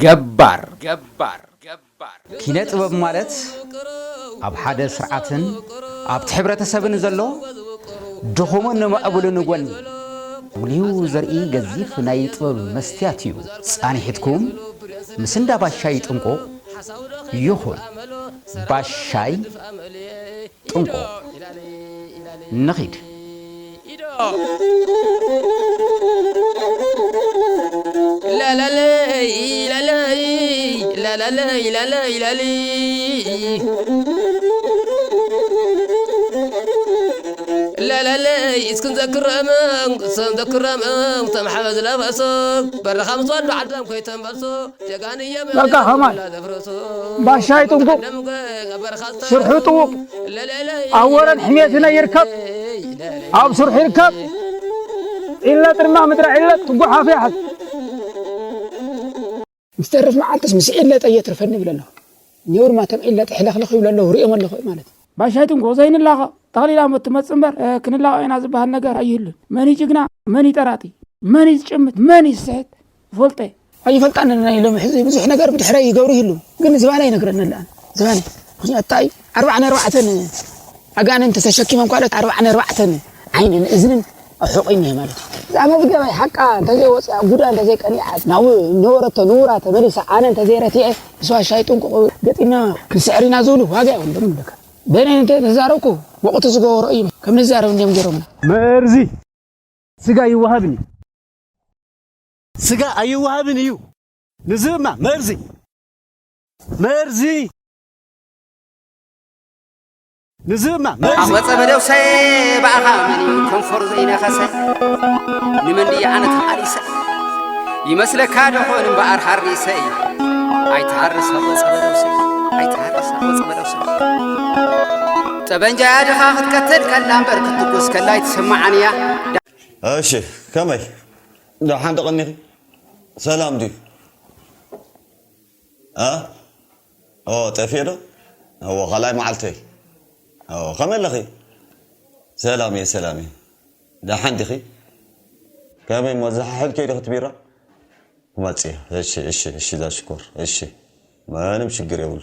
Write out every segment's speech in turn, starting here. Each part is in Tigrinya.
ገባር ገባር ገባር ኪነ ጥበብ ማለት ኣብ ሓደ ስርዓትን ኣብቲ ሕብረተሰብን ዘሎ ድኹምን ምዕቡልን ጎኒ ኣጉሊሁ ዘርኢ ገዚፍ ናይ ጥበብ መስትያት እዩ። ጻኒሕትኩም ምስ እንዳ ባሻይ ጥንቁቕ ይኹን ባሻይ ጥንቁቕ ንኺድ። ላላለይ ላላይ ላላለይ ላላይ ላሊ ላላለይ እስክንዘክረም እስክንዘክረም ተምሓበ ዝለበሶ በረኻ ምስ ወዱ ዓዳም ኮይተንበሶ ጀጋንየ በቃ ከማይ ዘፍረሶ ባሻይ ጥንቁቕ ስርሑ ጥውቕ ኣብ ወረን ሕሜትና ይርከብ ኣብ ስርሑ ይርከብ ኢለ ጥርማ ምድራ ኢለ ትጉሓፍ ይሓዝ ምስ ተርፍ መዓልትስ ምስ ዒለጠ እየትርፈኒ ይብል ኣለኹ። ኔውርማ ተም ዒለጠ ሕለኽልኽ ይብሉ ኣለዉ ርእዮም ኣለኹ ማለት እዩ። ባሻይ ጥንቁቕ ዘይንላቐቕ ጠቕሊላ እሞ ትመጽእ እምበር ክንላቐቕ ኢና ዝበሃል ነገር ኣይህሉን። መን እዩ ጅግና፣ መን እዩ ጠራጢ፣ መን እዩ ዝጭምት፣ መን እዩ ዝስሕት ይፈልጦ እየ። ኣይፈልጣን ኣለና ኢሎም ሕዚ ብዙሕ ነገር ብድሕረይ ይገብሩ ይህልው ግን ዝባነይ ይነግረኒ ኣለኣን ዝባነይ ምክንያቱ እንታይ ኣርባዕን ኣርባዕተን ኣጋንንቲ ተሸኪሞም ካልኦት ኣርባዕን ኣርባዕተን ዓይንን እዝንን ኣሑቂኒ እየ ማለት እዩ እዛ መዝገባይ ሓቃ እንተዘይወፅኣ ጉዳ እንተዘይቀኒዓ ናብ ነበረቶ ንውራ ተመሊሳ ኣነ እንተዘይረቲዐ ምስ ዋሻይ ጥንቁቕ ገጢምና ክንስዕር ኢና ዝብሉ ዋጋ የብሎም ንብለካ በእኔ እንተ ተዛረብኩ ወቕቱ ዝገበሮ እዩ ከም ንዛረብ እንዲዮም ገይሮምና መርዚ ስጋ ይወሃብን እዩ። ስጋ ኣይወሃብን እዩ። ንዝብማ መርዚ መርዚ ንዝብማ መርዚ ኣመፀ በደውሰ ብኣኻ መን እዩ ከንፈሩ ዘይነኸሰ ንመን ድየ ኣነ ተቓሊሰ ይመስለካ ደኾን እምበኣር ሓሪሰ ኣይትሃርስ ኣመፀ በደውሰ ኣይትሃርስ ኣመፀ በደውሰ ጠበንጃያ ድኻ ክትቀትል ከላ እምበር ክትትኩስ ከላ ኣይትስምዓን እያ እሺ ከመይ ደሓን ዶ ቀኒኺ ሰላም ድዩ እ ኦ ጠፊኡ ዶ እዎ ካልኣይ መዓልተይ እዎ ከመይ ኣለኺ ሰላም እየ ሰላም እየ ደሓን ዲኺ ከመይ እሞ ዝሓሕል ከይዲ ክትቢራ ክመፅእ እየ እሺ እሺ እሺ ዛሽኮር እሺ ምንም ሽግር የብሉ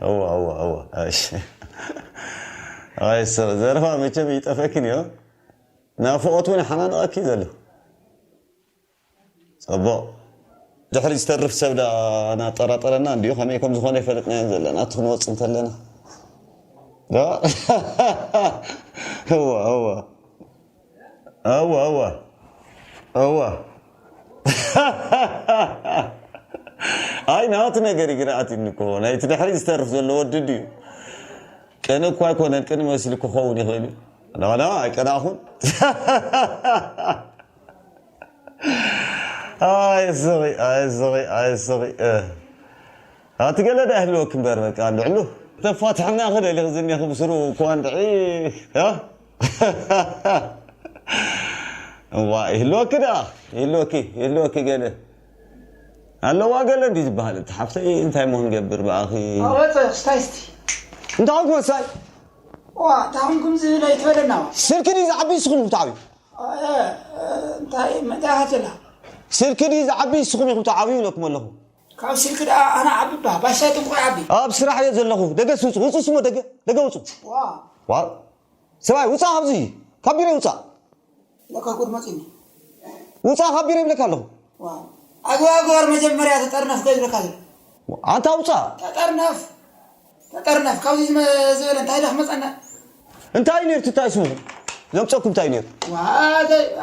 እዋ እዋ እዋ እሺ ኣይ ሰብ ዘረባ መቸም ይጠፈክን እዩ ናፍቆት እውን ሓናንቀኪ ዘሎ ፅቡቅ ድሕሪ ዝተርፍ ሰብ ዳ ናጠራጠረና እንዲዩ ከመይ ከም ዝኾነ ይፈለጥናዮን ዘለና እቲ ክንወፅ እንተለና እዋ እዋ እዋ እዋ እዋ ኣይ ናቱ ነገር ይግርኣት ይንኮ ናይቲ ድሕሪ ዝተርፍ ዘሎ ወዲ ድዩ ቅን እኳ ኣይኮነን ቅን መስሊ ክኸውን ይኽእል እዩ ዳና ኣይቀናኹን ኣይስኺ ኣይስኺ ኣይስኺ ኣቲ ገለ ዳ ይህልወኪ እምበር በቃ ልዕሉ ተፋትሐና ክደሊ ክዝኒ ክብስሩ እኳ እንድዒ እዋ ይህልወኪ ደኣ ይህልወኪ ይህልወኪ ገለ ኣለዋ ገለ እንዲ ዝበሃል እቲ ሓፍተይ እንታይ ሞ ክንገብር ብኣኺ ኣወፀ ስታይስቲ እንታይ ኮንኩ መሳይ ዋ እንታይ ኮንኩም ዝብል ኣይትበለና ስልኪ ድዩ ዝዓቢ ንስኹም ኢኹም ትዓብዩ እንታይ መዳኻ ዘላ ስልኪ ድዩ ዝዓቢ ንስኹም ኢኹም ትዓብዩ ኢለኩም ኣለኹ ካብ ስልኪ ደኣ ኣነ ዓቢ ባ ባሻይ ጥንቆ ይዓቢ ኣብ ስራሕ እየ ዘለኹ ደገ ውፁ ውፁ ስሞ ደገ ደገ ውፁ ዋ ዋ ሰብኣይ ውፃእ ካብዚ ካብ ቢሮ ውፃእ ለካ ጉድ መፂኒ ውፃእ ካብ ቢሮ ይብለካ ኣለኹ ኣግባር መጀመርያ ተጠርነፍ ከይብለካ ዝብል ኣንታ ውፃእ ተጠርነፍ ተጠርነፍ ካብዚ ዝበለ እንታይ ኢለ ክመፀና እንታይ ነርቱ እንታይ ስሙ ዘምፀኩም እንታይ ነሩ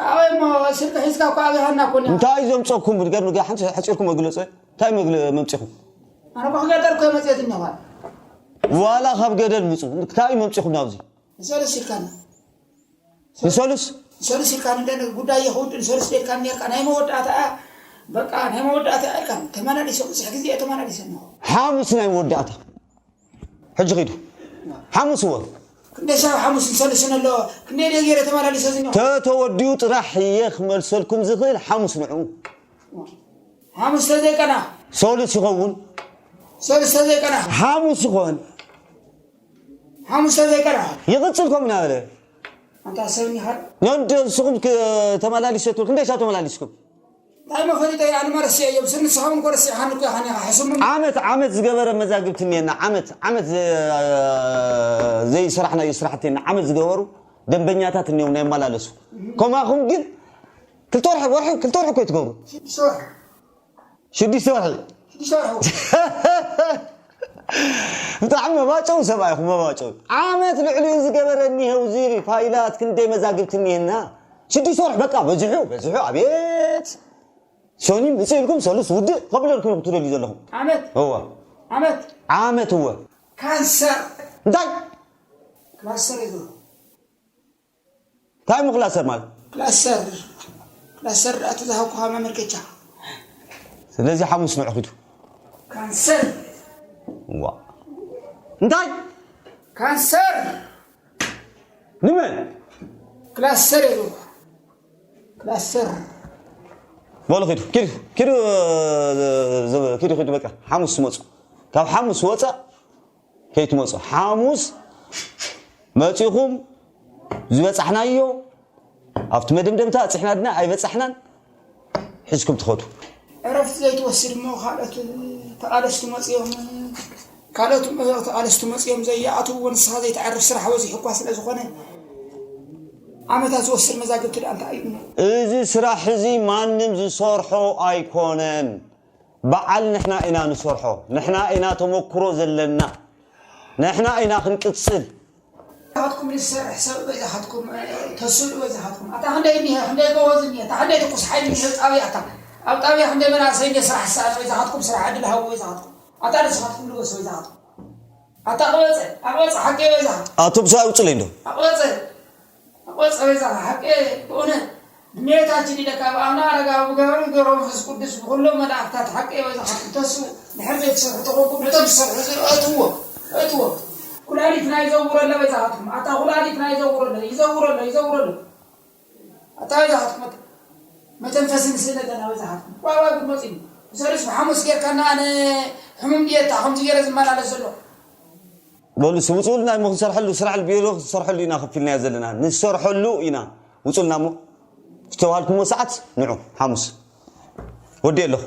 ኣበይ ሞ ስልኪ ሒዝካ እኮ ኣብሃና እኮ እንታይ ዘምፀኩም ገር ሓንቲ ሓፂርኩም መግለፀ እንታይ መምፂኹም ኣነ እኮ ክገጠር እኮ መፅየት እኛዋ ዋላ ካብ ገደል ምፁ እንታይ መምፂኹም ናብዚ ንሰሉስ ኢልካኒ ንሰሉስ ንሰሉስ ኢልካኒ እንደ ጉዳይ ይኸውን ንሰሉስ ኢልካኒ ነርካ ናይ መወዳእታ በቃ ናይ መወዳእታ ኢልካኒ ተመላሊሶ ብዙሕ ግዜ ተመላሊሰ ኣለኹ ሓሙስ ናይ መወዳእታ ሕጂ ኺዱ ሓሙስ እወ ክንደይ ሰብ ሓሙስ ንሰሉስን ኣሎ ክንደይ ደይ ገይረ ተመላሊሰ ዝኒ ተተወዲኡ ጥራሕ እየ ክመልሰልኩም ዝኽእል ሓሙስ ንዑ ሓሙስ ተዘይቀና ሰሉስ ይኸውን ሰሉስ ተዘይቀና ሓሙስ ይኾን ሓሙስ ተዘይቀና ይቕፅል ከም እናበለ ኣንታ ሰብ ኒኻ ነንዶ ንስኹም ተመላሊሰ ትብል ክንደይ ሰብ ተመላሊስኩም እንታይ መፈሊጠይ ኣነ መረሲዐ እዮም ስንስኻ እውን ኮረሲዕኻኒ እኮ ኢኻ ኒኻ ሕስሙ ዓመት ዓመት ዝገበረ መዛግብቲ እኒአና ዓመት ዓመት ዘ- ዘይሰራሕናዮ ስራሕቲ እኒአና ዓመት ዝገበሩ ደንበኛታት እኒኦም ናይ መላለሱ ከማኹም ግን ክልተ ወርሒ ወርሒ ክልተ ወርሒ እኮ ትገብሩ ሽዱሽተ ወርሒ ሽዱሽተ ወርሒ ሽዱሽተ ወርሒ ብጣዕሚ መባጨው ሰብኣይ ኢኹም መባጨው ዓመት ልዕሊኡ ዝገበረ እኒሀው እዚ ፋይላት ክንደይ መዛግብቲ እኒሀና ሽዱሽተ ወርሒ በቃ በዚሑ በዚሑ ኣቤት ሶኒ ምፅእ ኢልኩም ሰሉስ ውድእ ከብለልኩም ኢኹም ትደልዩ ዘለኹም ዓመት እወ ዓመት ዓመት እወ ካንሰር እንታይ ክላስተር እዩ እንታይ ምኽላሰር ማለት ክላስተር ክላስተር ዳኣ ተዝሃብኩኻ መመልከቻ ስለዚ ሓሙስ ንዑ ኪዱ ካንሰር ዋ እንታይ ካንሰር ንመን ክላስተር ይብልዋ ክላስተር በሉ ኪዱ ኪዱ ኪዱ ኪዱ ኪዱ በቃ ሓሙስ ትመፁ ካብ ሓሙስ ወፃእ ከይትመፁ ሓሙስ መፂኹም ዝበፃሕናዮ ኣብቲ መደምደምታ ኣፅሕና ድና ኣይበፃሕናን ሒዝኩም ትኸዱ ዕረፍቲ ዘይትወስድ እሞ ካልኦት ተቓለስቲ መፅኦም ካልኦት ተቓለስቲ መፅኦም ዘይኣትውዎ ንስኻ ዘይትዓርፍ ስራሕ በዚሑ እኳ ስለ ዝኾነ ዓመታት ዝወስድ መዛግብቲ ደኣ እንታይ እዩ እሞ እዚ ስራሕ እዚ ማንም ዝሰርሖ ኣይኮነን በዓል ንሕና ኢና ንሰርሖ ንሕና ኢና ተመክሮ ዘለና ንሕና ኢና ክንቅፅል ናትኩም ዝሰርሕ ሰብ በይዛኻትኩም ተስእሉ በይዛኻትኩም ኣታ ክንደይ እኒሀ ክንደይ ጎበዝ እኒሀ እታ ክንደይ ትኩስ ሓይሊ እኒሀ ጣብያ እታ ኣብ ጣብያ ክንደይ መናእሰይ እኒሀ ስራሕ ዝሰኣነ በይዛኻትኩም ስራሕ ዕድል ሃቡ በይዛኻትኩም ኣታ ንስኻትኩም ልበሱ በይዛኻትኩም ኣታ ቅበፀ ኣቅበፀ ሓቂ በይዛኻ ኣቶም ሰብ ውፅለይ እንዶ ኣቅበፀ ኣቆፀ በይዛኻ ሓቂ ብእውነት እመቤታችን ኢለካ ብኣምና ኣረጋዊ ብገብረ ብገብረ መንፈስ ቅዱስ ብኩሎም መላእክታት ሓቂ በይዛኻ ተስኡ ድሕር ዘይትሰርሑ ተኾንኩም ነቶም ዝሰርሑ እዚ እእትዎ እእትዎ ኩላሊትና ይዘውረሎ በይዛኻትኩም ኣታ ኩላሊትና ይዘውረሎ ይዘውረሎ ይዘውረሎ ኣታ በይዛኻትኩም መተንፈሲ ንስእነተና በይዛኻትኩም ዋይ ዋይ ጉድ መፂኡ ብሰሉስ ብሓሙስ ጌርካና ኣነ ሕሙም ድየ እታ ከምዚ ገይረ ዝመላለስ ዘሎ በሉ ውፅኡልና እሞ ክንሰርሐሉ ስራሕ ቢሮ ክንሰርሐሉ ኢና ከፊልናዮ ዘለና ንሰርሐሉ ኢና ውፁልና እሞ ዝተባሃልኩሞ ሰዓት ንዑ ሓሙስ ወዲ ኣለኹ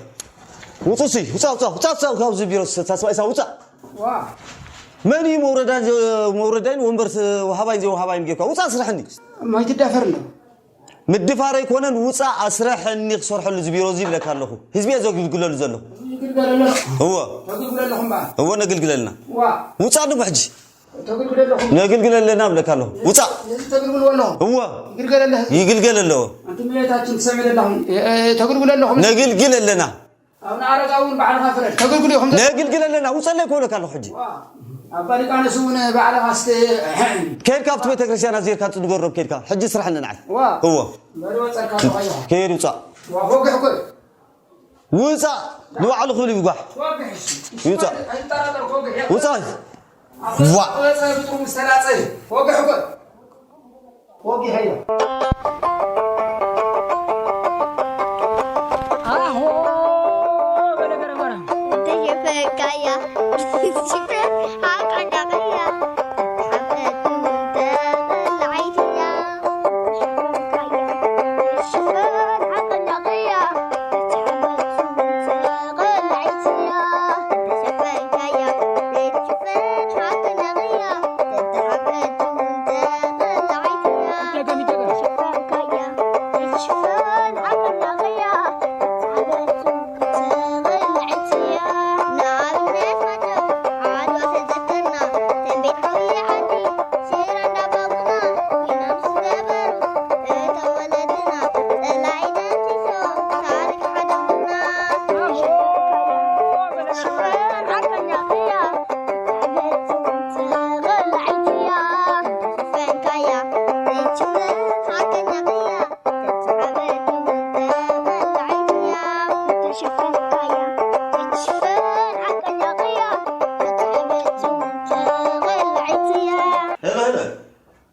ውፁ ሲ ውፃ ውፃ ውፃ ውፃ ካብዚ ቢሮ ተስፋ ኢሳ ውፃ መን እዩ መውረዳን መውረዳይን ወንበር ወሃባይን ዘይወሃባይን ጌርካ ውፃ ስራሕኒ ማይትዳፈር ኣሎ ምድፋር ኣይኮነን ውፃእ ኣስረሐኒ ክሰርሐሉ እዚ ቢሮ እዚ ይብለካ ኣለኹ ህዝቢ እየ ዘግልግለሉ ዘለኹ እወ እወ ነግልግለልና ውፃእ ኣለኹ ሕጂ ነግልግል ኣለና ብለካ ኣለኹ ውፃእ እወ ይግልገል ኣለዎ ነግልግል ኣለና ኣብ ንኣረጋ እውን ባዕልኻ ፍረድ ተግልግሉ ኢኹም ዘ- ነግልግል ኣለና ውፀለይ ክብለካ ኣለኹ ሕጂ ዋ፣ ኣባ ሊቃኖስ እውን ባዕልኻ እስቲ ከድካ ኣብቲ ቤተክርስትያን ኣዚርካ ፅድገሮብ ከድካ ሕጂ ስራሕ ንዓይ ዋ፣ እዎ በል ወፀልካ ኣለኻ ኢኻ። ከየድ ውፃእ ዋ፣ ከውግሕ እኮ እዩ። ውፃእ ንባዕሉ ክብል ይጓሕ ወግሕ እሺ። ይውፃእ። ኣይትጠራጠር፣ ከውግሕ እየ። ውፃእ ኣብ ዋ። ወፀ ብጥሩ ምስተላፀ ወግሕ እኮ እዩ።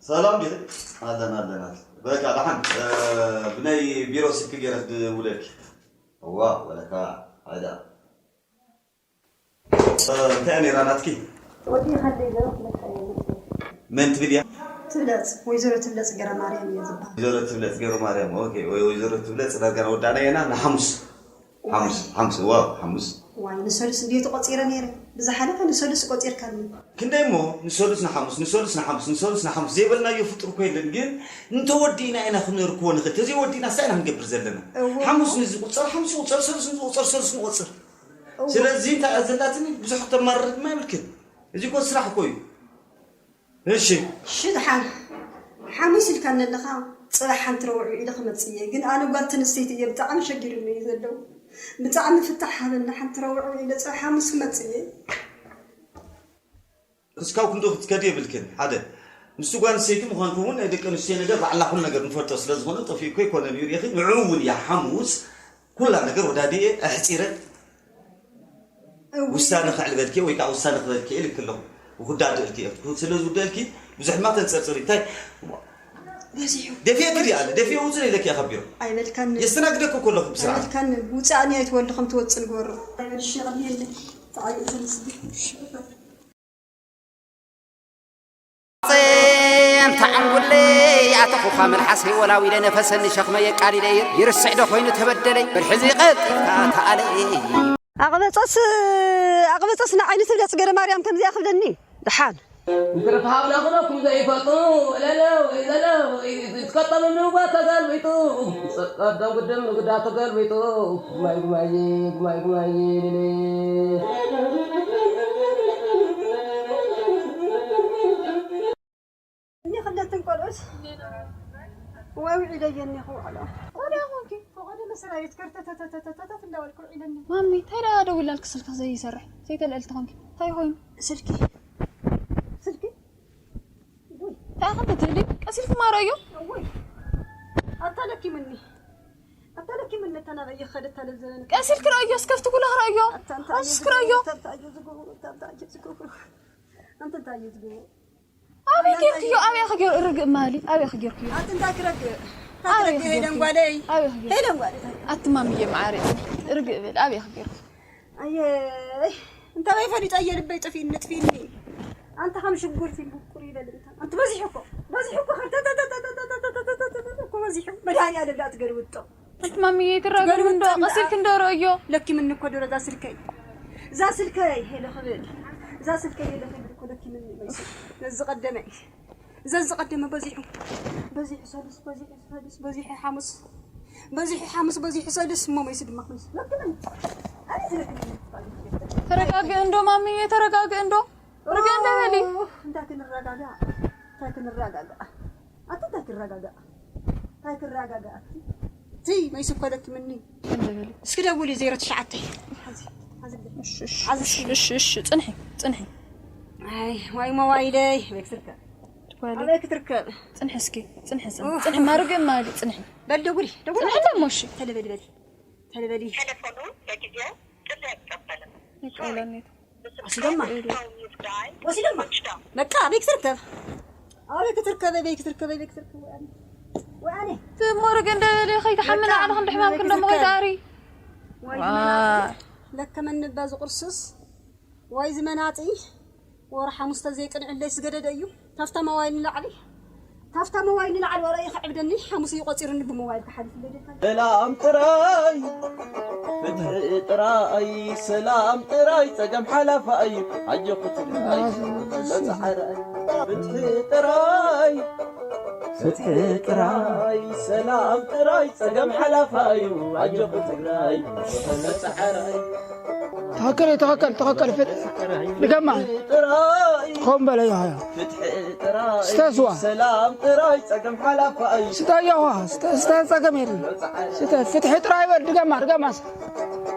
ሰላም ዲኺ? ኣለና ኣለና። በቃ ደሓን ብናይ ቢሮ ስልኪ ገይረ ክድውለልኪ። እዋ ወለካ ኣይዳ እንታይ ነይራ ናትኪ? መን ትብል እያ? ትብለጽ፣ ወይዘሮ ትብለጽ ገረማርያም እየ ዝበሃል። ወይዘሮ ትብለጽ ገረማርያም፣ ኦኬ። ወይ ወይዘሮ ትብለጽ ዳርጋ ወዳእና ኢና ንሓሙስ። ሓሙስ፣ ሓሙስ፣ ዋው፣ ሓሙስ። ዋይ፣ ንሰሉስ እንድየ ተቖጺረ ነይረ። ብዝሓለፈ ንሰሉስ ቆጺርካኒ። ክንደይ እሞ፣ ንሰሉስ ንሓሙስ፣ ንሰሉስ ንሓሙስ፣ ንሰሉስ ንሓሙስ ዘይበልናዮ ፍጡር እኮ የለን። ግን እንተወዲእና ኢና ክንርክቦ ንኽእል። ተዘይወዲእና እንታይ ኢና ክንገብር ዘለና? እዎ። ሓሙስ ንዝቑጸር፣ ሓሙስ ይቑጸር፣ ሰሉስ ንዝቑጸር፣ ሰሉስ ንቖጽር። እዎ። ስለዚ እንታይ እያ ዘላትኒ? ብዙሕ ከተማርር ድማ የብልክን። እዚ እኮ ስራሕ እኮ እዩ። እሺ። እሺ፣ ደሓን። ሓሙስ ኢልካኒ ኣለኻ፣ ጽባሕ ሓንቲ ረቡዕ ኢለ ክመጽእ እየ። ግን ኣነ ጓል ተንስተይቲ እየ፣ ብጣዕሚ ሸጊሩኒ እዩ ዘሎ። ብጣዕሚ ፍታሕ ሃበኒ፣ ሓንቲ ረቡዕ ኢለ ጽባሕ ሓሙስ ክመጽእ እየ። ክስካብ ክንዶ ክትከዲ የብልክን። ሓደ፣ ምስቲ ጓል ኣንስተይቲ ምዃንኩም እውን ናይ ደቂ ኣንስትዮ ነገር ባዕላ ኩሉ ነገር ንፈልጦ ስለ ዝኾነ ጠፊኡ እኮ ኣይኮነን እዩ፣ ርኢኺ። ንዕኡ እውን እያ ሓሙስ ኩላ ነገር ወዳዲኤ ኣሕጺረ እው። ውሳነ ከዕልበልኪ ወይ ከዓ ውሳነ ክበልኪ እየ ኢልኪ ኣለኹ። ውዳድእልኪ እየ። ስለ ዝውደልኪ ብዙሕ ድማ ተንጸርጽሪ። እንታይ በዚሑ። ደፊኤ ክዲ ኣለ። ደፊኤ ውፅእ ኢለኪ እየ ካብ ቢሮ። ኣይበልካን። የስተናግደኪ እኮ ኣለኹ ብስርዓት። ኣይበልካን። ውፃእኒ ኣይትበሉ ከም ትወፅእ ንገሮ። ኣይበልሽ ይቕልየለይ። ተዓይዘ ንስቢ። ጸም ተዓንጉለይ ኣተኹኻ መልሓሰይ ወላዊለ ነፈሰኒ ሸኽመ የቃሊለ ይርስዕ ዶ ኮይኑ ተበደለይ ብድሕዚ ቀልጢፍካ ተኣለይ። ኣቕበጸስ ኣቕበጸስ ንዓይኒ ትብለጽ ገረ ማርያም ከምዚኣ ክብለኒ ደሓን። እንተ ተሃብና ኩነኩም ዘይፈጡ ለለ ወይ ለለ ወይ ዝትቀጠሉ ንዋ ተገልቢጡ ቀደም ግድም ንግዳ ተገልቢጡ ጉማይ ጉማይ ጉማይ ጉማይ ሊሊ። እኒ ክልተን ቆልዑት ዋይ ውዒለየኒ ክውዕሎ። ቆልዑ ኮንኪ ፈቐዶ መስራቤት ከርተተተተተተት እንዳበልኩ ውዒለኒ። ማሚ፣ እንታይ ደኣ ደዊላልኪ ስልክኺ ዘይሰርሕ? ዘይተልዕልቲ ኮንኪ። እንታይ ኮይኑ? ስልኪ? ስልኪ? ውይ። እንታይ ኢኺ ትብሊ? ቀስ ኢልኪ እማ ረእዮ። ውይ። ኣታ ለኪምኒ። ኣታ ለኪምኒ፣ እታ ናበይ ይኸደ፣ እታ ለዘበነ። ቀስ ኢልኪ ረእዮ፣ እስከ ኣብቲ ጉላ ክረእዮ። ኣታ እንታይ ኣስ እዩ ክረእዮ። ዝገብር? ኣታ እንታይ እዩ ዝገብር? ኣታ እንታይ እዩ ዝገብር? ኣንተ እንታይ እዩ ዝገብር? ኣበይ ጌርክዮ? ኣበይ ኢኺ ጌር-፣ ርግእ ማሊ? ኣበይ ኢኺ ጌርክዮ? ኣቲ እንታይ ክረግእ? እንታይ ኣበይ ክረግእ? ኢኺ ሄለን ጌርክዮ? ጓለይ። ኣበይ ኢኺ ጌርክዮ? ሄለን ጓለይ። ኣቲ ማምዬ መዓረይ፣ ርግእ በል። ኣበይ ኢኺ ጌርክዮ? ኣየ፣ እንታይ ፈሊጠ? ኣየ ልበይ ጠፊእኒ፣ ጥፊእኒ። ኣንተ ከም ሽጉርቲ ምቁር ይበል እንታ። ኣንቲ በዚሑ እኮ፣ በዚሑ እኮ፣ እኮ በዚሑ። መድሃኒኣለም ዳኣ ትገርብጦ። ማሚዬ፣ ትረጋጊ እንዶ፣ ትገርብጥ ቀስ ኢልኪ እንዶ ረእዮ። ለኪምኒ እኮ ዶ እዛ ስልከይ። እዛ ስልከይ ሄለ ክብል። እዛ ስልከይ ሄለ ክብል እኮ ለኪምኒ መይሲ። ነዚ ቀደመ። እዛ ዝቐደመ በዚሑ። በዚሑ ሰሉስ፣ በዚሑ ሰሉስ፣ በዚሑ ሓሙስ። በዚሑ ሓሙስ፣ በዚሑ ሰሉስ፣ እሞ መይሲ ድማ መይሲ። ለኪምኒ። ኣነ ለኪምኒ። ተረጋጊ እንዶ ማሚዬ፣ ተረጋጊ እንዶ። ርግእ እንዶ በሊ። ኦ፣ እንታይ ክንረጋጋእ? እንታይ ክንረጋጋእ? ኣቲ እንታይ ክረጋጋእ? እንታይ ክረጋጋእ? ኣቲ ትይ መይስ እኮ ለኪምኒ። እንዶ በሊ። እስኪ ደውሊ ዜሮ ትሽዓተ። ሓዚ፣ ሓዚ ግደ። እሺ፣ እሺ፣ ሓዚ እስኪ። እሺ፣ እሺ፣ እሺ፣ ጽንሒ፣ ጽንሒ። ኣይ፣ ዋይ ሞባይለይ፣ ኣበይ ክትርከብ? ትኳሊ። ኣበይ ክትርከብ? ጽንሒ እስኪ፣ ጽንሒ፣ ጽንሒ። ኡፍ። ጽንሒ፣ ማርገ ማሊ፣ ጽንሒ። በል ደውሊ፣ ደውሊ። ጽንሒ ደሞ፣ እሺ። ተለበሊ በሊ። ተለበሊ። ቴሌፎኑ ለጊዜው ጥሪ ኣይቀበልም። ይቀበለኒ። ወሲዶማ። ወሲዶማ። በቃ ኣበይ ክትርከብ? ኣበይ ክትርከብ? ኣበይ ክትርከብ? ኣበይ ክትርከብ? ወኣነ። ወኣነ። ትሞርግ እንደ በለ ከይትሓምል በቃ ኣዕልኽ እንደ ሕማምክ ኣበይ እንደ ክትርከብ? ምኸይት ኣሪ። ወይ ዋ። ዝመናጢ። ለከ መን እባ ዝቑርስስ? ወይ ዝመናጢ። ወረ ሓሙስ ተዘይቅንዕለይ ስገደደ እዩ። ታፍታ ሞባይል ንላዕሊ። ታፍታ ሞባይል ንላዕሊ ወረ ይኸዕብደኒ። ሓሙስ እዩ ቆጺሩኒ ብሞባይል ክሓልፍ ለደካ። ሰላም ጥራይ፣ ፍትሒ ጥራይ፣ ሰላም ጥራይ፣ ጸገም ሓላፋ እዩ። ኣጆኹ ትግራይ፣ ጸዓራይ፣ ፍትሒ ጥራይ፣ ፍትሒ ጥራይ፣ ሰላም ጥራይ፣ ጸገም ሓላፋ እዩ። ኣጆኹ ትግራይ፣ ጸዓራይ። ትኽክል እዩ፣ ትኽክል፣ ትኽክል። ፍትሒ ድገማ። ጥራይ፣ ትኸውን በለ፣ ዮሃ። ፍትሒ ጥራይ፣ ስተ ስዋ። ሰላም ጥራይ፣ ጸገም ሓላፋ እዩ። ስተ፣ ዮሃ፣ ስተ፣ ስተ፣ ጸገም የለን። ስተ፣ ፍትሒ ጥራይ በል፣ ድገማ፣ ድገማ።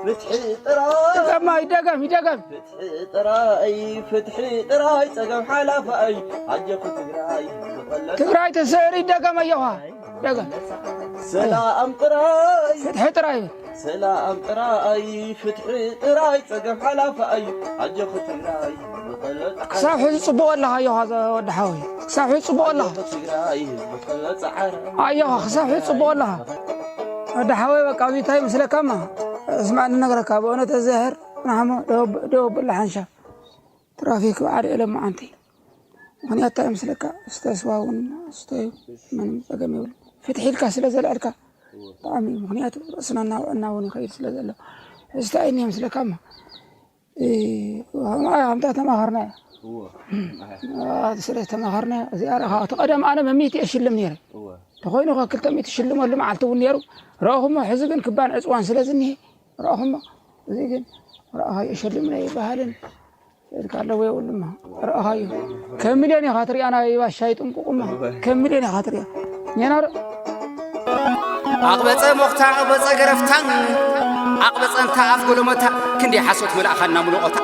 ፍትሒ ጥራይ። ድገማ፣ ይደገም፣ ይደገም። ፍትሒ ጥራይ፣ ፍትሒ ጥራይ፣ ጸገም ሓላፋ እዩ። ኣጆኹ ትግራይ፣ ዝኸለል ትግራይ ትስዕር፣ ይደገም፣ ዮሃ። ደገም። ሰላም ጥራይ። ፍትሒ ጥራይ። ሰላም ጥራይ፣ ፍትሒ ጥራይ፣ ጸገም ሓላፋ እዩ። ኣጆኹ ትግራይ፣ ብቐለል ክሳብ ሕዚ ጽቡቕ ኣለኻ፣ ኣዮኻ፣ ወዲ ሓወይ። ክሳብ ሕዚ ጽቡቕ ኣለኻ። ኣጆኹ ትግራይ፣ ብቐለል ጸዓር። ኣዮኻ፣ ክሳብ ሕዚ ጽቡቕ ኣለኻ። ወዲ ሓወይ፣ በቃ፣ ኣብዚ እንታይ ይመስለካማ? እስማዕ፣ ንነግረካ፣ ብእውነት፣ ተዘህር፣ ናሕሞ፣ ደወብ-፣ ደወብላ ሓንሻ። ትራፊክ በዓል የለን መዓንቲ። ምኽንያቱ እንታይ ምስለካ፣ እስተ ስዋ እውን እስተ፣ ምንም ጸገም የብሉ። ፍትሒ ኢልካ ስለ ዘልዐልካ ብጣዕሚ እዩ። ምኽንያቱ ርእስና እናወዐና እውን ይኸይድ ስለ ዘሎ፣ እስተ ኣይኒ ምስለካ እሞ፣ ከምታ ተማኸርና እያ። ስለ ተማኸርና እዚኣ ረኻ እቲ ቀደም ኣነ መሚት እየ ሽልም ነይረ። ተኾይኑ ከ ክልተ ሚእቲ ሽልመሉ መዓልቲ እውን ነይሩ። ረእኹሞ፣ ሕዚ ግን ክባን ዕፅዋን ስለ ዝኒሄ ረእኹሞ። እዚ ግን ረእኻ የሸልምና ይበሃልን ኢልካ ኣለዎ የብሉማ። ረእኻዮ። ከም ሚልዮን ኢኻ ትሪኣ ናይ ባሻይ ጥንቁቁማ። ከም ሚልዮን ኢኻ ትሪኣ። ኔና ዶ? ኣቕበጸ ሞኽታ፣ ኣቕበጸ ገረፍታ፣ ኣቕበጸ እንታ ኣፍ ጎለመታ፣ ክንደይ ሓሶት መልኣኻ እናምልቖታ።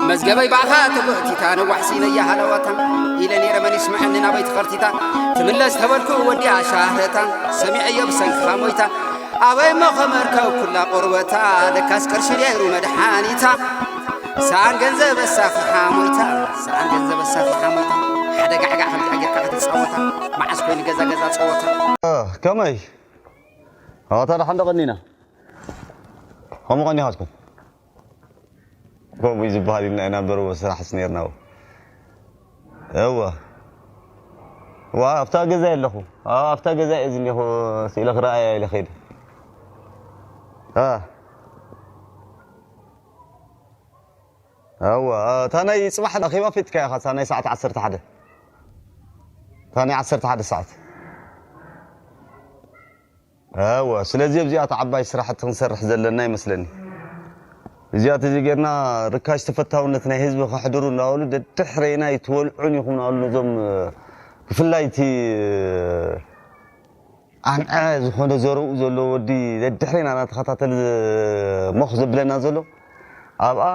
መዝገበይ ብኣኻ ተጎእቲታ፣ ነዋሕ ሲነያ ሃለዋታ፣ ኢለ ነይረ መን ይስምዐኒ ናበይ ትኸርቲታ፣ ትምለስ ተበልኩ ወዲኣ ሻህረታ፣ ሰሚዐዮ ብሰንክኻ ሞይታ፣ ኣበይ እሞ ከመርከብኩላ ቆርበታ፣ ለካስ ቅርሺ ነይሩ መድሓኒታ። ሰኣን ገንዘብ ኣሳኺሓ ሞይታ፣ ሰኣን ገንዘብ ኣሳኺሓ ሞይታ። ሓደ ጋዕጋዕ ከምዚኣ ጌርካ ክትጻወታ፣ መዓስ ኮይኑ ገዛ ገዛ ጸወታ። እ፣ ከመይ? ኣታ ደሓን ዶ ቀኒና? ከምኡ ቀኒኻትኩም? ከምኡ እዩ ዝበሃል ኢልና ኢና እምበር፣ ስራሕስ ነይርና። እወ። ዋ፣ ኣብታ ገዛ ኣለኹ። ኣዎ፣ ኣብታ ገዛ እየ ዝኒኹ። ስኢለ ክረኣያ ኢለ ከይደ። እ። እወ፣ እታ ናይ ጽባሕ ኣኼባ ፈቲካ ኢኻ፣ እታ ናይ ሰዓት ዓሰርተ ሓደ። እታ ናይ ዓሰርተ ሓደ ሰዓት። እወ፣ ስለዚ ኣብዚኣ እታ ዓባይ ስራሕቲ ክንሰርሕ ዘለና ይመስለኒ። እዚኣ ተዘይጌርና ርካሽ ተፈታውነት ናይ ህዝቢ ከሕድሩ እናበሉ ደድሕረይና ይትወልዑን ኢኹም እናበሉ ነዞም፣ ብፍላይ እቲ ኣንዐ ዝኾነ ዘረኡ ዘሎ ወዲ ደድሕሬና እናተኸታተለ ሞኽ ዘብለና ዘሎ ኣብኣ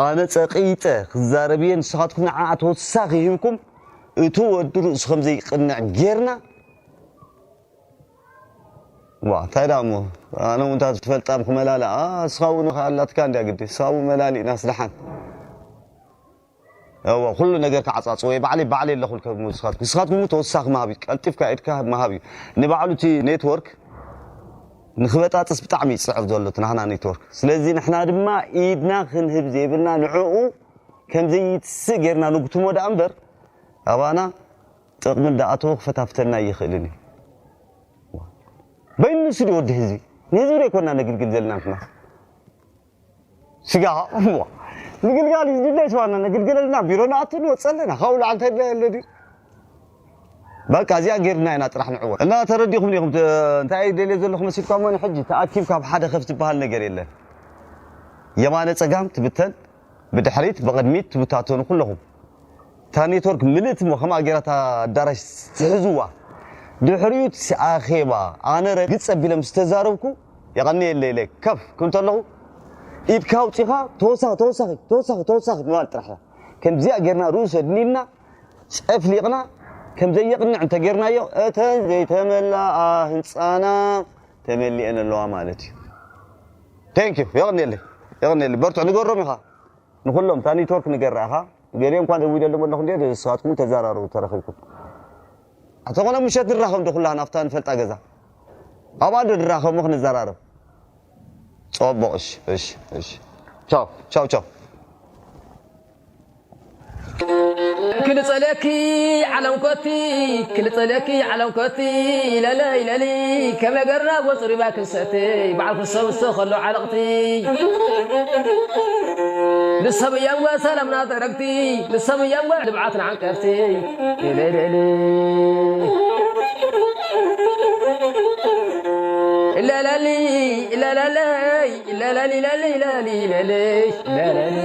ኣነ ጸቒጠ ክዛረብ እየ፣ ንስኻትኩም ንዓኣ ተወሳኺ ሂብኩም እቲ ወዲ ርእሱ ከም ዘይቅንዕ ጌርና። ዋ፣ እንታይ ደኣ እሞ፣ ኣነ እውን እንታ ትፈልጣ ምኽመላልኣ፣ ንስኻ እውን ኣላትካ እንድያ ግዲ፣ ንስኻ እውን መላሊእናስ ደሓን። እወ፣ ኩሉ ነገር ክዓጻጽዎ እየ ባዕለይ፣ ባዕለይ ኣለኹልኩም ንስኻትኩም። ንስኻትኩም ተወሳኺ ምሃብ እዩ፣ ቀልጢፍካ ኢድካ ምሃብ እዩ። ንባዕሉ እቲ ኔትወርክ ንኽበጣጥስ ብጣዕሚ እዩ ዝጽዕር ዘሎ እቲ ናህና ኔትወርክ። ስለዚ ንሕና ድማ ኢድና ክንህብ ዘይብልና ንዕኡ ከም ዘይትስእ ጌርና ንጉትሞ ደኣ እምበር፣ ኣባና ጥቕሚ እንዳኣተወ ክፈታፍተና ኣይኽእልን እዩ። በይኑ ንሱ ድዩ ወዲ ህዝቢ? ንህዝቢ ዶ ኣይኮንና ነግልግል ዘለና ንሕና? ስጋ፣ እሞ፣ ምግልጋል እዩ ዝድለ፣ ስዋና ነግልግለልና፣ ቢሮ ንኣቱ ንወፅእ ኣለና። ካብኡ ላዕሊ እንታይ ድላይ ኣሎ ድዩ? በቃ እዚኣ ጌርና ኢና ጥራሕ ንዕወት። እና ተረዲኹም ዲኹም? ተ-፣ እንታይ ደልየ ዘለኹ መሲልኩም? ኣነ ሕጂ ተኣኪብካ ኣብ ሓደ ከፍ ዝበሃል ነገር የለን። የማነ ጸጋም ትብተን፣ ብድሕሪት ብቕድሚት ትብታተኑ ኩለኹም። እታ ኔትወርክ ምልእቲ እሞ ከምኣ ጌራ እታ ኣዳራሽ ትሕዝዋ። ድሕሪኡ እቲ ኣኼባ ኣነ ረግጽ ኣቢለ ምስ ተዛረብኩ፣ የቐንየለይ ኢለ ከፍ ክብል እንተለኹ፣ ኢድካ ኣውጺኻ ተወሳኺ፣ ተወሳኺ፣ ተወሳኺ፣ ተወሳኺ ምባል ጥራሕ እያ። ከምዚኣ ጌርና ርእሱ ኣድኒልና፣ ጨፍሊቕና፣ ከም ዘየቕንዕ እንተጌርናዮ፣ እተን ዘይተመልኣ ህንጻና ተመሊኤን ኣለዋ ማለት እዩ። Thank you። የቐንየለይ፣ የቐንየለይ። በርትዑ፣ ንገሮም ኢኻ። ንኹሎም እታ ኔትወርክ ንገራ ኢኻ። ገሊኦም እኳ ደዊለሎም ኣለኹ እንድየ፣ ንስኻትኩም ተዘራረቡ ተረኺብኩም። ኣተኾነ ምሸት ንራኸብ ዶ ኩላህና ኣብታ ንፈልጣ ገዛ? ኣብኣ ዶ ንራኸብ እሞ ክንዘራረብ? ጽቡቕ፣ እሺ፣ እሺ፣ እሺ። ቻው፣ ቻው፣ ቻው። ክልጸለኪ ዓለም ኮቲ፣ ክልጸለኪ ዓለም ኮቲ፣ ለለይ ለሊ፣ ከመ ገርና ወጽሪባ ክንሰቲ፣ በዓል ክሰብሶ ከሎ ዓለቕቲ። ንሰብ እያም ጓ ሰላምና ተረግቲ፣ ንሰብ እያም ጓ ልብዓትና ዓንቀፍቲ። ለለሊ፣ ለለሊ፣ ለለሊ፣ ለሊ፣ ለሊ፣ ለሊ፣ ለሊ፣ ለለሊ።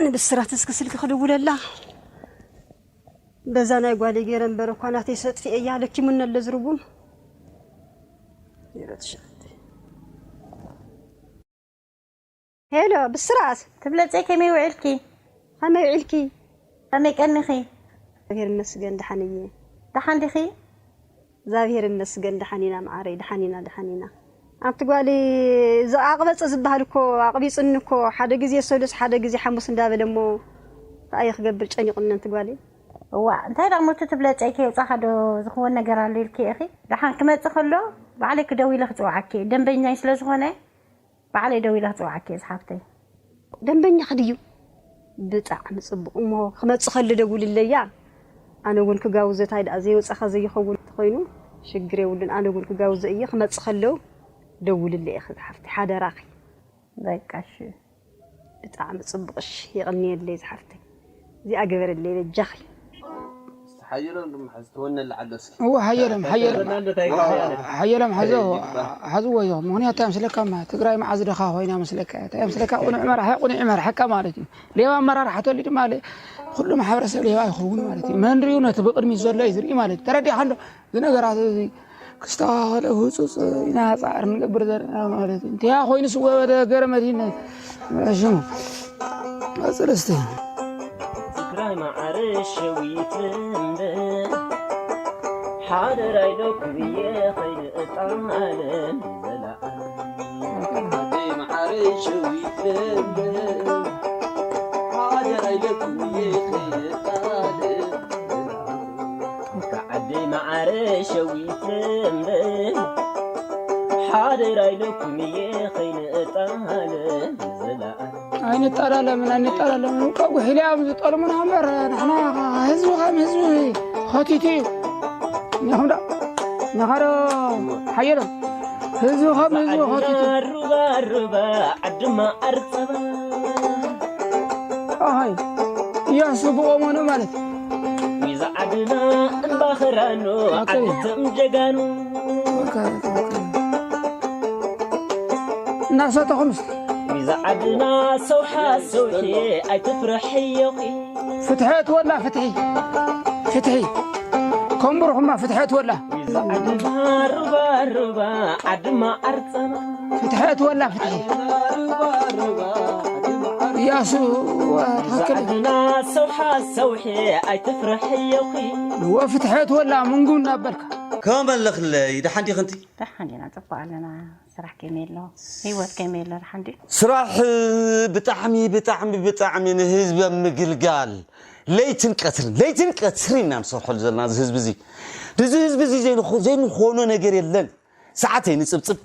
ንብስራት እስኪ ስልኪ ክድውለላ። በዛ ናይ ጓለይ ገይረ እምበር እኳ ናተይ ሰጥፊኤያ ለኪሙኒ ኣሎ ዝርጉም። ዜሮ ትሽዓተ። ሄሎ ብስራት። ትብለፀይ ከመይ ውዒልኪ? ከመይ ውዒልኪ? ከመይ ቀኒኺ? እግዚኣብሔር ይመስገን ደሓን እየ። ደሓን ዲኺ? እግዚኣብሔር ይመስገን ደሓን ኢና መዓረይ፣ ደሓን ኢና፣ ደሓን ኢና። ኣንቲ ጓለይ፣ እዚ ኣቕበጸ ዝበሃል እኮ ኣቕቢጽኒ እኮ፣ ሓደ ግዜ ሰሉስ፣ ሓደ ግዜ ሓሙስ እንዳበለ እሞ፣ እንታይ እየ ክገብር ጨኒቑኒ ኣንቲ ጓለይ። እዋእ፣ እንታይ ደኣ እሞ እቲ ትብለጸይ ከየውጻኻ ዶ ዝኽወን ነገር ኣሎ ኢልኪ ኢኺ? ደሓን ክመጽእ ከሎ፣ ባዕለይ ክደው ኢለ ክፅውዓኪ እየ። ደንበኛይ ስለ ዝኾነ ባዕለይ ደው ኢለ ክፅውዓኪ እየ ዝሓፍተይ። ደንበኛኺ ድዩ? ብጣዕሚ ፅቡቕ። እሞ ክመፅእ ከሎ ደውልለያ። ኣነ እውን ክጋብዞ፣ እንታይ ደኣ ዘይወፃኻ ዘይኸውን እንተኾይኑ ሽግር የብሉን። ኣነ እውን ክጋብዞ እየ። ክመፅእ ከሎ ደውልለይ ኢኺ ዝሓፍተይ፣ ሓደራኺ። በቃ እሺ። ብጣዕሚ ጽቡቕ። እሺ፣ የቐንየለይ ዝሓፍተይ። እዚኣ ግበረለይ በጃኺ። ሓየሎም ድማ ሕዚ ትወነላ ኣሎ እስኪ። እወ ሓየሎም ሓየሎም ሓየሎም ሓዞ ሓዝዎ እዞ ምክንያቱ እንታይ ምስለካ ትግራይ መዓዝ ደኻ ኮይና ምስለካ እንታይ ምስለካ ቁኑዕ መራሒ ቁኑዕ ይመርሐካ ማለት እዩ። ሌባ ኣመራርሓ ተወሊዱ ማለት ኩሉ ማሕበረሰብ ሌባ ይኸውን ማለት እዩ። መንሪኡ ነቲ ብቅድሚት ዘሎ እዩ ዝርኢ ማለት እዩ። ተረዲእካ ዶ? እዚ ነገራት እዚ ክስተኻኸል ህፁፅ ኢና ፃዕሪ ንገብር ዘለና ማለት እዩ። እንተያ ኮይኑስ ወደ ገረመቲን ሽሙ ቀፅል እስቲ። ትግራይ ማዕረ ሸዊት እምበር ሓደራ ኢለኩም እየ ከይንእጣለን ዘለኣለም። ዓደይ መዓረ ሸዊት እምበር ሓደራ ኢለኩም እየ ከይንእጣለ ዘለኣለ። ኣይንጠላለምን ኣይንጠላለምን ውቃ ጉሒልያ እዮም ዝጠልሙና እምበር ንሕና ህዝቢ ከም ህዝቢ ኸቲቱ እዩ። እኒኹም ዶ ነኻዶ ሓየሎም ህዝቢ ከም ህዝቢ ኸቲቱ ሩባ ሩባ ዓድማ ኣርጸባ ኣይ እያሱ ብቆሞኑ ማለት ዊዛ ዓድና እምባኸራኑ ዓድቶም ጀጋኑ እናሰተኹም እስቲ ዊዛ ዓድና ሰውሓ ሰውሒ ኣይትፍርሕዮኺ ፍትሒ እትወላ ፍትሒ ፍትሒ ከምብርኹማ ፍትሒ እትወላ ዊዛ ዓድና ሩባ ሩባ ዓድማ ኣርጸና ፍትሒ እትወላ ፍትሒ እያሱ ትኽክል ዓድና ሰውሓ ሰውሒ ኣይትፍርሕዮኺ ወፍትሒ እትወላ ምንጉ እናበልካ ከመ ኣለኽለይ ደሓን ዲኽንቲ ደሓን ዲና ፅቡቅ ኣለና። ስራሕ ከመይ ኣሎ? ህይወት ከመይ ኣሎ? ደሓን ድዩ? ስራሕ ብጣዕሚ ብጣዕሚ ብጣዕሚ ንህዝቢ ኣብ ምግልጋል ለይትን ቀትርን ለይትን ቀትርን ኢና ንሰርሐሉ ዘለና እዚ ህዝቢ እዚ። እዚ ህዝቢ እዚ ዘይንኾ- ዘይንኾኖ ነገር የለን። ሰዓት ኣይንፅብፅብ።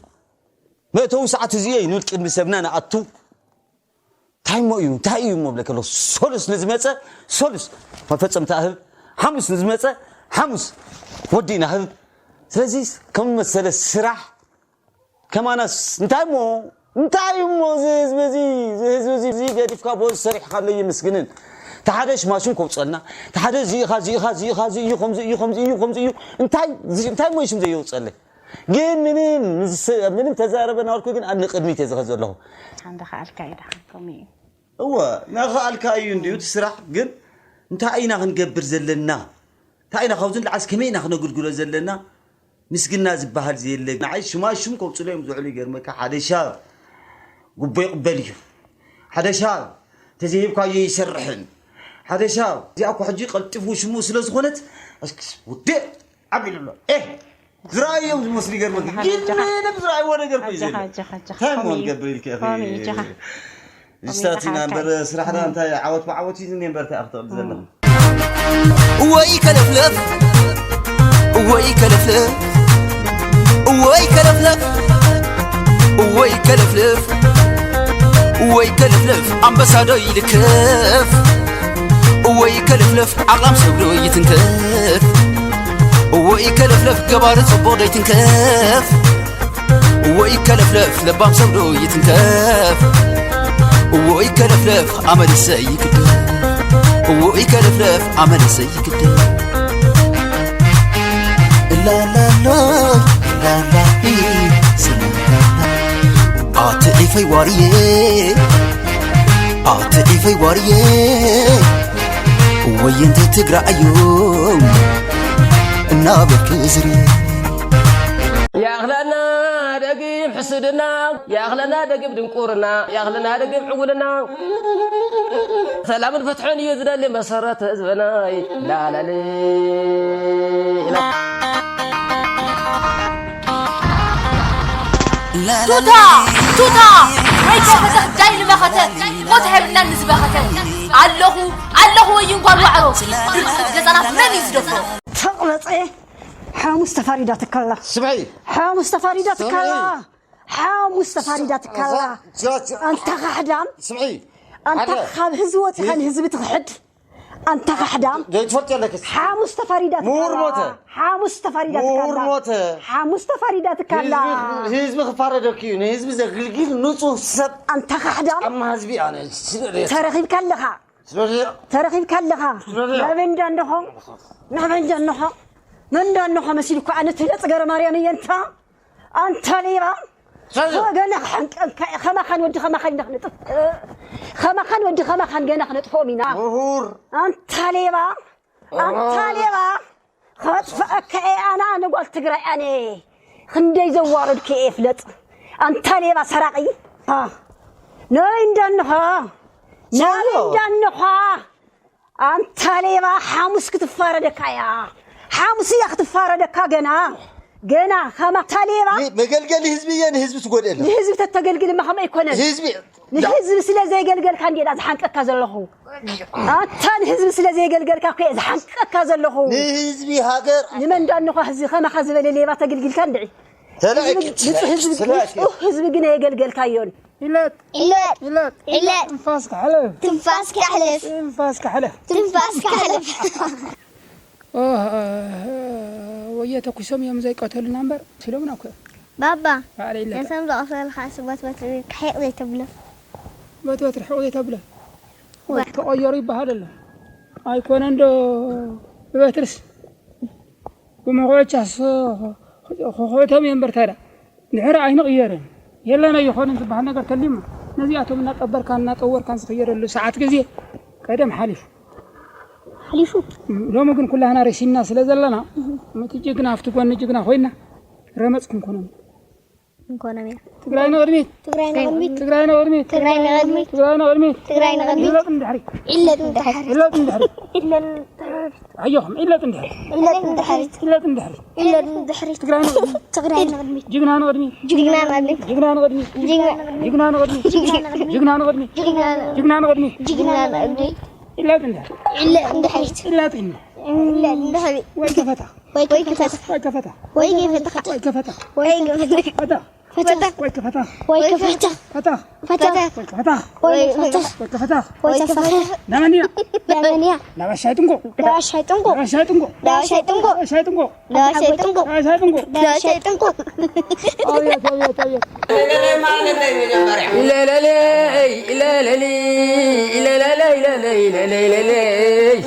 መእተዊ ሰዓት እዚ እዩ ንብል ቅድሚ ሰብና ንኣቱ። እንታይ እሞ እዩ እንታይ እዩ እሞ ብለከ ኣሎ ሶሉስ ንዝመፀ ሶሉስ መፈፀምታ ህብ ሓሙስ ንዝመፀ ሓሙስ ወዲእና ህብ ስለዚ ከም መሰለ ስራሕ ከማናስ እንታይ እሞ እንታይ እሞ እዚ ህዝቢ እዚ እዚ ህዝቢ እዚ እዚ ገዲፍካ ቦዝ ሰሪሕካለይ ይምስግንን ተሓደ ሽማሽም ከውፀልና ተሓደ እዚኢኻ እዚኢኻ እዚኢኻ እዚ እዩ ከምዚ እዩ ከምዚ እዩ ከምዚ እዩ እንታይ እንታይ እሞ ሽም ዘየውፀለይ ግን ምንም ምንም ተዛረበ ናልኩ ግን ኣብ ንቅድሚት እየ ዝኸ ዘለኹ ሓንዳ ከኣልካ እዩ ደሓን ከምኡ እዩ እወ ናኸኣልካ እዩ እንድዩ እቲ ስራሕ ግን እንታይ ኢና ክንገብር ዘለና እንታይ ኢና ካብዚ ንልዓስ ከመይ ኢና ክነግልግሎ ዘለና ምስግና ዝበሃል ዘየለ ንዓይ ሽማሽም ከውፅሎ እዮም ዝውዕሉ ይገርመካ ሓደ ሻብ ጉቦ ይቕበል እዩ ሓደ ሻብ ተዘይብካዮ ይሰርሕን ሓደ ሻብ እዚኣ እኮ ሕጂ ቀልጢፉ ሽሙ ስለ ዝኾነት እስክስ ውድእ ዓቢሉ ኣሎ። ኤህ! ዝረኣዮም ዝመስሉ ይገርመካ። ግን ምንም ዝረኣይዎ ነገር እኮ እዩ ዘይብሉ። እንታይ እሞ ንገብር ኢልካ ኢኺ? ዝስታት ኢና እምበር ስራሕና እንታይ ዓወት ብዓወት እዩ ዝኒኤ እምበር እንታይ ክትቕብል ዘለኹ? ወይ ከለፍለፍ ወይ ከለፍለፍ ወይ ከለፍለፍ ወይ ከለፍለፍ ወይ ከለፍለፍ ኣንበሳዶ ይልከፍ ወይ ከለፍለፍ ዓቕላም ሰብዶ ይትንከፍ ወይ ከለፍለፍ ገባሪ ጽቡቕ ዶ ይትንከፍ ወይ ከለፍለፍ ለባም ሰብዶ ይትንከፍ ወይ ከለፍለፍ ኣመልሰ ይግደፍ ወይ ከለፍለፍ ኣመልሰ ይግደፍ ላላሎ ላላ ስምና ኣትዒፈይ ዋርየ ኣትዒፈይ ዋርየ ወየንቲ ትግራይ እዮም እናበልክ ዝርየ ያኽለና ደጊም ሕስድና ያኽለና ደጊም ድንቁርና ያኽለና ደጊም ዕውልና ሰላምን ፍትሕን እዩ ዝደሊ መሰረት ህዝብናይ ላለሊ ቱታ ቱታ ወይ ከፈተ ዳይ ንመኸተ ሞት ሃይብና ንዝበኸተ ኣለኹ ኣለኹ ወይን ጓል ዋዕሮ ድርቅት ገዛና መን እዩ ዝደፍሮ ተቕበፀ ሓሙስ ተፋሪዳትካ ኣላ። ስምዒ። ሓሙስ ተፋሪዳትካ ኣላ። ስምዒ። ሓሙስ ተፋሪዳትካ ኣላ። ስምዒ። ኣንታ ካሕዳም። ስምዒ። ኣንታ ሓደ። ካብ ህዝቢ ወፂኻ ንህዝቢ ትኽሕድ። ኣንታ ካሕዳም። ዘይትፈልጥ የለክስ። ሓሙስ ተፋሪዳትካ ኣላ። ምሁር ሞተ። ሓሙስ ተፋሪዳትካ ኣላ። ምሁር ሞተ። ሓሙስ ተፋሪዳትካ ኣላ። ህዝቢ፣ ህዝቢ ክፋረደኪ እዩ። ንህዝቢ ዘግልግል ንፁህ ሰብ። ኣንታ ካሕዳም። ጫማ ህዝቢ ኣነ። ተረኺብካ ኣለኻ። ስለዚ ተረኺብካ ኣለኻ። ስለዚ ናብ እንዳ እንድኾ፣ ናብ እንዳ እንድኾ፣ ንእንዳ እንድኾ መሲሉ እኮ ኣነ ትለጽ ገረ ማርያም እየ እንታ። ኣንታ ሌባ። ስለዚ ገና ክሓንቀንካ እየ። ከማኻን ወዲ ከማኻን ኢና ክነጥፍ-፣ ከማኻን ወዲ ከማኻን ገና ክነጥፍኦም ኢና። ምሁር። ኣንታ ሌባ። ኣንታ ሌባ። ከጥፍአካ እየ ኣነ፣ ኣነ ጓል ትግራይ ኣነ። ክንደይ ዘዋረድኩ እየ ፍለጥ። ኣንታ ሌባ ሰራቒ። አ። ነይ እንዳንኻ። ነይ እንዳንኻ። ኣንታ ሌባ ሓሙስ ክትፋረደካ እያ። ሓሙስ እያ ክትፋረደካ ገና። ገና ከማ ኣንታ ሌባ። ኒ-፣ መገልገሊ ህዝቢ እየ፣ ንህዝቢ ትጎድእ ኣለኻ። ንህዝቢ ተተገልግልማ ከምኡ ኣይኮነን። ህዝቢ ንህዝቢ ስለ ዘየገልገልካ እንዲና ዝሓንቀካ ዘለኹ። ኣታ ንህዝቢ ስለ ዘየገልገልካ እኮ እየ ዝሓንቀካ ዘለኹ። ንህዝቢ ሃገር ንመን ዳንኳ ህዝቢ ከማኻ ዝበለ ሌባ ተግልጊልካ እንድዒ። ተላእኪ፣ ህዝቢ፣ ብፁዕ ህዝቢ፣ ተላእኪ። ብፁዕ ህዝቢ ግን ኣየገልገልካዮን። ኢለት፣ ኢለት፣ ኢለት፣ ኢለት። ትንፋስ ክሕለፍ። ትንፋስ ክሕለፍ። ትንፋስ ክሕለፍ። ትንፋስ ክሕለፍ። ኦህ፣ ወየ ተኩሶም እዮም ዘይቀተሉና እምበር፣ ሲሎምና እኮ እዮም። ባባ፣ ባዕለይ ኢለ ነቶም ዝቐተልካ ስባት በትሪ ክሒቕ ዘይተብሎ። በት በትሪ ሕቕ ዘይተብሎ። ዋ። ተቐየሩ ይበሃል ኣሎ። ኣይኮነ እንዶ ብበትርስ፣ ብመኹዐቻስ ክኹዕቶም እዮም እምበር ታዲያ። ድሕሪ ኣይንቕየርን። የለን ኣይኾንን ዝበሃል ነገር ተሊማ። ነዚኣቶም እናቀበርካን እናጠወርካን ዝኽየደሉ ሰዓት ግዜ ቀደም ሓሊፉ። ሓሊፉ። ሎሚ ግን ኩላህና ረሲና ስለ ዘለና፣ ምእንቲ ጅግና ኣብቲ ጎኒ ጅግና ኮይና ረመጽ ክንኮኖም። ክንኮኖም ኢና። ትግራይ ንቕድሚት! ትግራይ ንቕድሚት! ትግራይ ንቕድሚት! ትግራይ ንቕድሚት! ትግራይ ንቕድሚት! ትግራይ ንቕድሚት! ኢለት ንድሕሪት! ኢለት ንድሕሪት! ኢለት ንድሕሪት! ኢለት ንድሕሪት! ኣጆኹም፣ ኢለት ንድሕሪት! ኢለት ንድሕሪት! ኢለት ንድሕሪት! ኢለት ንድሕሪት! ትግራይ ንቕድሚት! ትግራይ ንቕድሚት! ጅግና ንቕድሚት! ጅግና ንቕድሚት! ጅግና ንቕድሚት! ጅግና ንቕድሚት! ጅግና ንቕድሚት! ጅግና ንቕድሚት! ጅግና ንቕድሚት! ጅግና ንቕድሚት! ኢለት ንድሕሪት! ኢለት ንድሕሪት! ኢለት ንድሕሪት! ኢለት ንድሕሪት! ወይ ክፈታ! ወይ ክፈታ! ወይ ክፈታ! ወይ ክፈታ! ወይ ክፈታ! ፈታ! ፈታ! ወይ ክፈታ! ወይ ክፈታ! ፈታ! ፈታ! ወይ ክፈታ! ወይ ክፈታ! ወይ ክፈታ! ናመን ኢና? ናመን ኢና? ናብ ኣሻይ ጥንቆ! ናብ ኣሻይ ጥንቆ! ናብ ኣሻይ ጥንቆ! ናብ ኣሻይ ጥንቆ! ናብ ኣሻይ ጥንቆ! ዳሻይ ጥንቁ። ዳሻይ ጥንቁ። ዳሻይ ጥንቁ። ኣቤት፣ ኣቤት፣ ኣቤት። ኢለለለይ፣ ኢለለለይ፣ ኢለለለይ፣ ኢለለለይ፣ ኢለለለይ።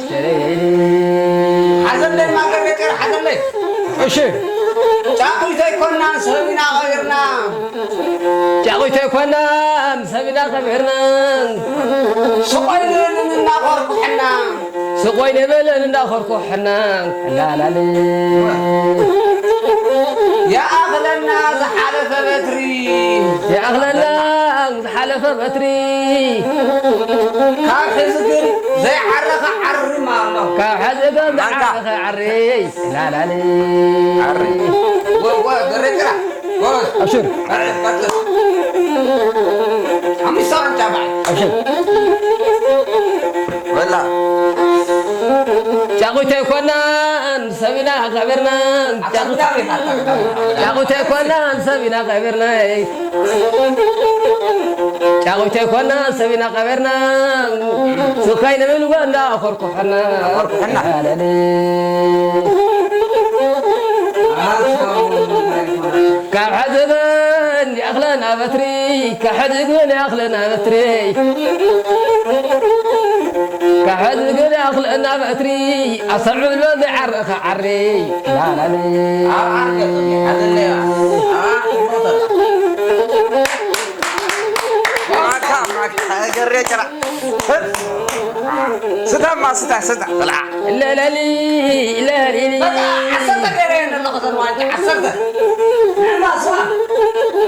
ሓዘለይ ማዘር ገጠር ሓዘለይ። እሺ። ጫቑ ዘይኮናን ሰብ ኢና ቀቢርና። ጫቑ ዘይኮናን ሰብ ኢና ቀቢርና። ስቆይ ንበልን እናኾርኩሐና። ስቆይ ንበልን እንዳኾርኮሐና ላላለ። ይኣኽለና ዝሓለፈ በትሪ። ይኣኽለና ዝሓለፈ በትሪ። ካብ ሕዚ ግን ዘይዓረኸ ዓሪ ማማ። ካብ ሕዚ ግን ማንካ። ዘይዓረኸ ዓሪ ላላለ። ዓሪ። ወ-፣ ወ-፣ ደረቅራ። ጎበዝ። ኣብሽር። ቀጥል። ሓሙሽተ ዋንጫ በዓል። ኣብሽር። በላ። ጫቑት ኣይኮናን ሰብ ኢና ከቢርና። ጫቑት፣ ጫቑት ኣይኮናን ሰብ ኢና ከቢርና። ጫቑት ኣይኮናን ሰብ ኢና ከቢርና። ስካይ ንብል ጓንዳ ኮርኮ። ካብ ሕዚ ግን ይኣኽለና በትሪ፣ ካብ ሕዚ ግን ይኣኽለና በትሪ፣ ካብ ሕዚ ግን ይኣኽለና በትሪ፣ ኣሰምዕሎ ዘይዓረኸ ዓሪ ላላሊ። ማካ፣ ማካ፣ ገሬ ጭራ። ስታማ፣ ስታ፣ ስታ፣ ብልዓ። ለለሊ፣ ለሊሊ። በቃ፣ ዓሰርተ ገይረ እየ ዘለኹ፣ እተን ዋንጫ፣ ዓሰርተ። ንዕማ፣ ስማ።